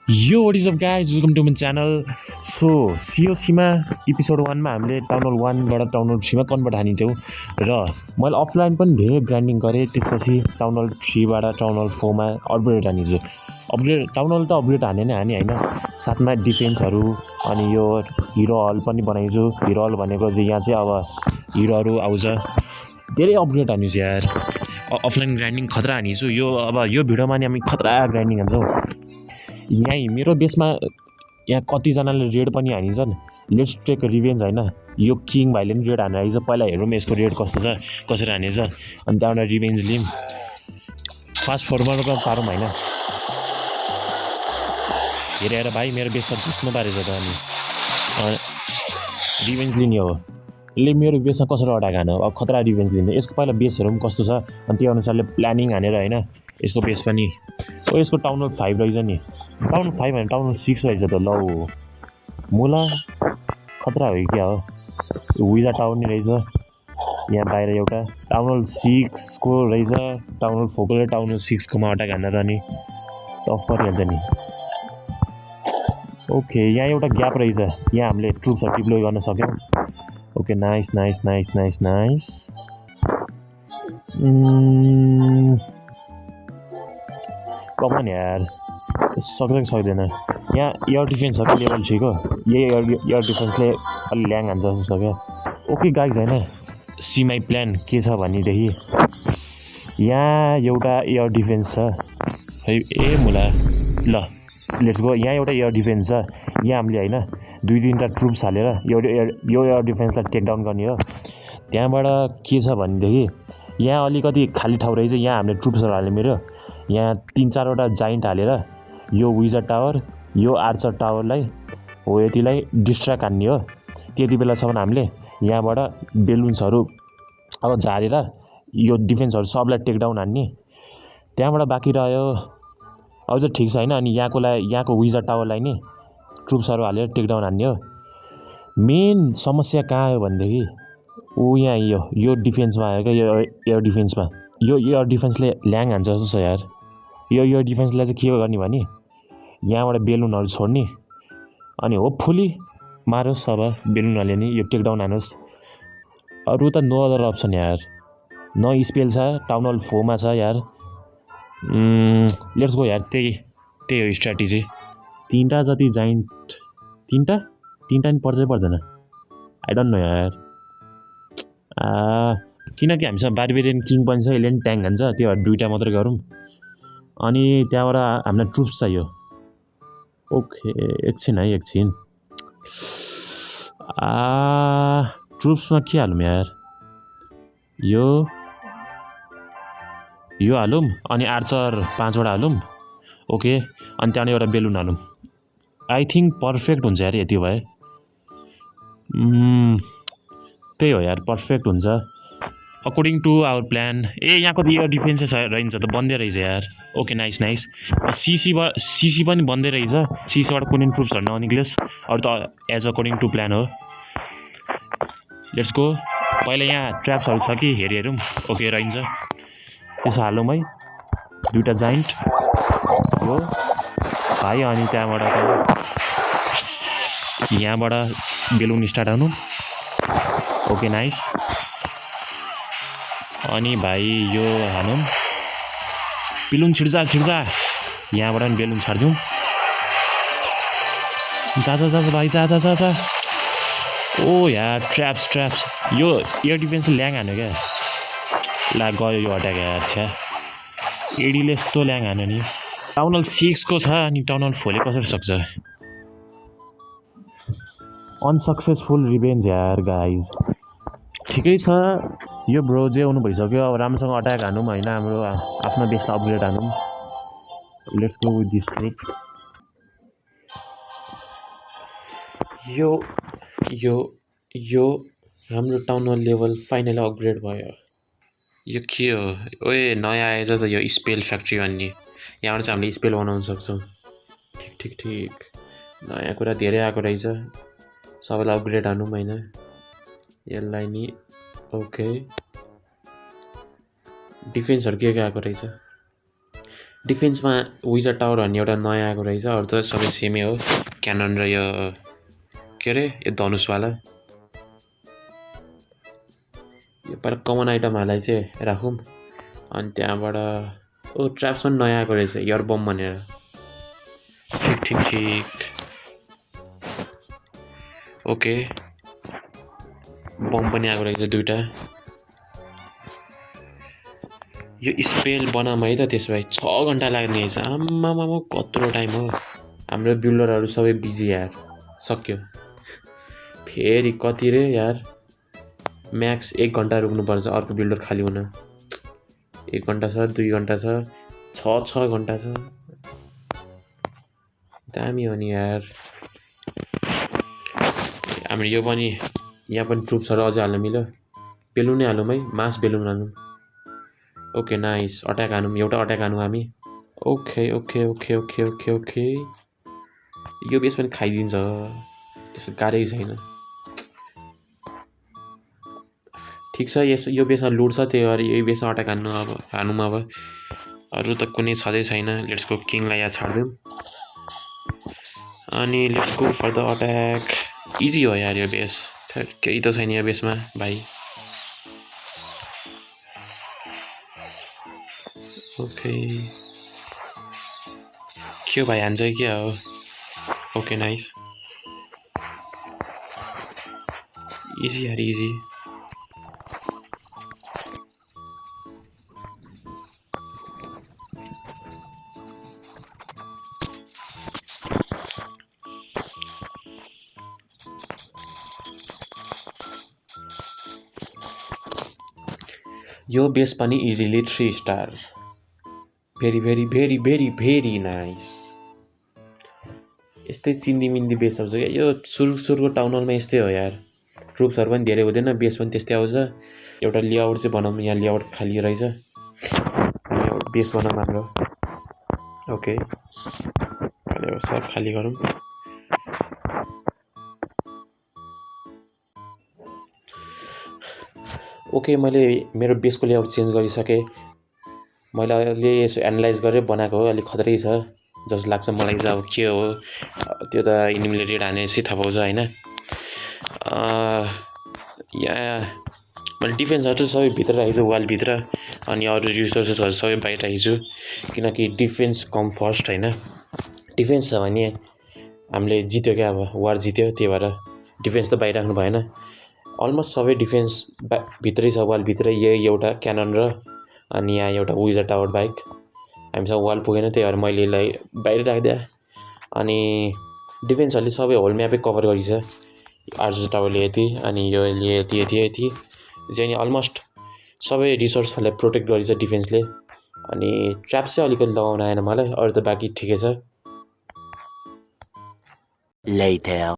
यो what is up guys welcome to my channel. So सिओसीमा episode 1 मा हामीले टाउन हल 1 बाट टाउन हल 3 मा कन्भर्ट हानिथ्यौँ र मैले अफलाइन पनि धेरै ग्राइन्डिङ गरेँ। त्यसपछि टाउन हल 3 बाट टाउन हल 4 मा अपग्रेड हानिछु। अपग्रेड टाउन हल त अपग्रेड हाने नै हाने होइन, साथमा डिफेन्सहरू अनि यो हिरो हल पनि बनाइछु। हिरो हल भनेको चाहिँ यहाँ चाहिँ अब हिरोहरू आउँछ। धेरै अपग्रेड हानिछु यार, अफलाइन ग्राइन्डिङ खतरा हानिछु। यो अब यो भिडियोमा नि हामी खतरा ग्राइन्डिङ हान्छौँ। यहीँ मेरो बेसमा यहाँ कतिजनाले रेड पनि हानिन्छन्। लेट्स टेक रिभेन्ज होइन। यो किङ भाइले पनि रेड हानेर आइज। पहिला हेरौँ यसको रेड कस्तो छ, कसरी हानेछ, अनि त्यहाँबाट रिभेन्ज लिउँ। फास्ट फर्मरमा पारौँ होइन। हेरेर भाइ मेरो बेसमा घुस्नु पारेछ त। अनि रिभेन्ज लिने हो। यसले मेरो बेसमा कसरी अट्याक हान, अब खतरा रिभेन्ज लिने। यसको पहिला बेसहरू पनि कस्तो छ अनि त्यो अनुसारले प्लानिङ हानेर होइन। यसको बेस पनि यसको टाउन हल 5 रहेछ नि। टाउन हल 5 होइन, टाउन हल 6 रहेछ त। लौ मुला खतरा हो कि क्या हो। विजा टावर नि रहेछ यहाँ बाहिर एउटा। टाउन हल 6 को रहेछ। टाउन हल 4 को टाउन हल 6 कोमा अट्याक हानेर नि टफ परिहाल्छ नि। ओके, यहाँ एउटा ग्याप रहेछ। यहाँ हामीले ट्रुप्सहरू डिप्लोय गर्न सक्यौँ। Okay, nice nice nice nice nice. Come on यार, सक्छ कि सक्दैन। यहाँ एयर डिफेन्स छ लेभल 6 को। यही एयर डिफेन्सले अलि ल्याङ हान्छ जस्तो छ क्या। ओके गाइज होइन, सी माई प्लान के छ भनेदेखि यहाँ एउटा एयर डिफेन्स छ है। ए मुला ल लेट्स गो। यहाँ एउटा एयर डिफेन्स छ। यहाँ हामीले होइन 2-3टा ट्रुप्स हालेर यो एयर डिफेन्सलाई टेकडाउन गर्ने हो। त्यहाँबाट के छ भनेदेखि यहाँ अलिकति खाली ठाउँ रहेछ। यहाँ हामीले ट्रुप्सहरू हाल्ने मेरो। यहाँ 3-4वटा जाइन्ट हालेर यो विजर टावर, यो आर्चर टावरलाई हो यतिलाई डिस्ट्र्याक्ट हान्ने हो। त्यति बेलासम्म हामीले यहाँबाट बेलुन्सहरू अब झारेर यो डिफेन्सहरू सबलाई टेकडाउन हान्ने। त्यहाँबाट बाँकी रह्यो अब चाहिँ ठिक छ होइन। अनि यहाँको विजर टावरलाई नि ट्रुप्सहरू हालेर टेकडाउन हान्ने हो। मेन समस्या कहाँ हो भनेदेखि यहाँ यो डिफेन्समा आयो क्या। यो एयर डिफेन्समा यो एयर डिफेन्सले ल्याङ हान्छ जस्तो छ यार। यो एयर डिफेन्सलाई चाहिँ के गर्ने भने यहाँबाट बेलुनहरू छोड्ने अनि होपफुली मारोस्। अब बेलुनहरूले नि यो टेकडाउन हानोस्। अरू त नो अदर अप्सन यार। न स्पेल छ, टाउन हल 4 मा छ यार। लेट्स गो यार। त्यही हो स्ट्राटेजी। 3टा जति जाइन्ट, 3टा नि पर्छ पर्दैन आई डोन्ट नो यार। किनकि हामीसँग बार्बेरियन किङ पनि छ, यसले पनि ट्याङ्क हान्छ। त्यो 2टा मात्रै गरौँ। अनि त्यहाँबाट हामीलाई ट्रुप्स चाहियो। ओके एकछिन है, एकछिन। ट्रुप्समा के हालौँ यार। यो हालौँ अनि आर्चर 5वटा हालौँ। ओके, अनि त्यहाँबाट एउटा बेलुन हालौँ। आई थिङ्क पर्फेक्ट हुन्छ यार यति भए। त्यही हो यार, पर्फेक्ट हुन्छ अकर्डिङ टु आवर प्लान। यहाँको त एयर डिफेन्स रहन्छ त, बन्दै रहेछ यार। Okay nice nice. सिसी पनि बन्दै रहेछ। सिसीबाट कुनै ट्रुप्सहरू ननिक्लियोस्। अरू त एज अकर्डिङ टु प्लान हो। Let's go. पहिला यहाँ ट्र्याप्सहरू छ कि हेरौँ। ओके रहन्छ, त्यसो हालौँ है। 2टा जाइन्ट हो भाइ। अनि त्यहाँबाट यहाँबाट बेलुन स्टार्ट हानौँ। Okay nice. अनि भाइ यो हानौँ। बेलुन छिर्जा यहाँबाट पनि बेलुन छाडिदिउँ। जा भाइ जा। ओ यार ट्र्याप्स। यो एयर डिफेन्सले ल्याङ हान्यो क्या। ला गयो यो अट्याक यार। छ्या, एडीले यस्तो ल्याङ हान्यो नि। टाउन हल 6 को छ अनि टाउन हल 4 ले कसरी सक्छ। अनसक्सेसफुल रिभेन्ज यार गाइज। ठिकै छ यो ब्रो जे हुनु भइसक्यो। अब राम्रोसँग अट्याक हानौँ होइन। हाम्रो आफ्नो बेसलाई अपग्रेड हानौँ। Let's go with this troop. यो हाम्रो town hall level finally upgrade भयो। यो के हो ओए, नयाँ आएछ त यो स्पेल फ्याक्ट्री भन्ने। यहाँबाट चाहिँ हामीले स्पेल बनाउन सक्छौँ। ठिक नयाँ कुरा धेरै आएको रहेछ। सबैलाई अपग्रेड हानौँ होइन यसलाई नि। ओके, डिफेन्सहरू के आएको रहेछ। डिफेन्समा विजर टावर भन्ने एउटा नयाँ आएको रहेछ, अरू त सबै सेमै हो। क्यानन र यो के अरे यो धनुषवाला। यो पर कमन आइटमहरूलाई चाहिँ राखौँ। अनि त्यहाँबाट ट्र्याप्स पनि नयाँ आएको रहेछ, एयर बम भनेर। ठिक ओके, बम पनि आएको रहेछ 2टा। यो स्पेल बनाऊँ है त, त्यसो भए 6 घन्टा लाग्ने रहेछ। आम्मामा कत्रो टाइम हो। हाम्रो बिल्डरहरू सबै बिजी यार, सक्यो। फेरि कति रे यार, म्याक्स 1 घन्टा रुक्नुपर्छ अर्को बिल्डर खाली हुन। 1 घन्टा छ, 2 घन्टा छ, 6 घन्टा छ। दामी हो नि यार। हाम्रो यो पनि यहाँ पनि ट्रुप्सहरू अझै हाल्न मिल्यो। बेलुनै हालौँ है, मास बेलुन हालौँ। ओके नाइस, अट्याक हानौँ, एउटा अट्याक हानौँ हामी। Okay okay okay okay okay okay, यो बेस पनि खाइदिन्छ, त्यस्तो गाह्रै छैन। ठिक छ, यो बेसमा लुट छ, त्यही भएर यो बेसमा अट्याक हानौँ अब। अरू त कुनै छँदै छैन। लेट्स गो, किङलाई यहाँ छाडिदिउँ अनि let's go for the attack. Easy हो यार यो बेस, केही त छैन यो बेसमा भाइ। ओके के हो भाइ, हान्छ कि क्या हो? ओके नाइस, इजी यार इजी। यो बेस पनि easily 3 star. Very very very very very nice. यस्तै चिन्दी बेसहरू छ क्या। यो सुरुको टाउन हलमा यस्तै हो यार, ट्रुप्सहरू पनि धेरै हुँदैन, बेस पनि त्यस्तै आउँछ। एउटा लेआउट चाहिँ बनाऊँ, यहाँ लेआउट खाली रहेछ, बेस बनाऊँ हाम्रो। ओके सब खाली गरौँ। ओके, मैले मेरो बेसको लेआउट चेन्ज गरिसकेँ। मैले अहिले यसो एनालाइज गरेर बनाएको हो, अलिक खतरै छ जस्तो लाग्छ मलाई चाहिँ। अब के हो त्यो त इनिमीले रेड हानेपछि थाहा पाउँछ होइन। यहाँ मैले डिफेन्सहरू चाहिँ सबै भित्र राखेको छु, वालभित्र, अनि अरू रिसोर्सेसहरू सबै बाहिर राखेको छु, किनकि डिफेन्स कम फर्स्ट होइन। डिफेन्स छ भने हामीले जित्यो क्या, अब वार जित्यो, त्यही भएर डिफेन्स त बाहिर राख्नु भएन। अलमोस्ट सबै डिफेन्स भित्रै छ, वालभित्रै। यही एउटा क्यानन र अनि यहाँ एउटा विजर टावर बाइक हामीसँग वाल पुगेन, त्यही भएर मैले यसलाई बाहिर राखिदिएँ। अनि डिफेन्सहरूले सबै होल म्यापै कभर गरिछ। आर्चर टावरले यति, अनि यो यति यति यति चाहिँ अलमोस्ट सबै रिसोर्सहरूलाई प्रोटेक्ट गरिछ डिफेन्सले। अनि ट्र्याप चाहिँ अलिकति लगाउन आएन मलाई, अरू त बाँकी ठिकै छ।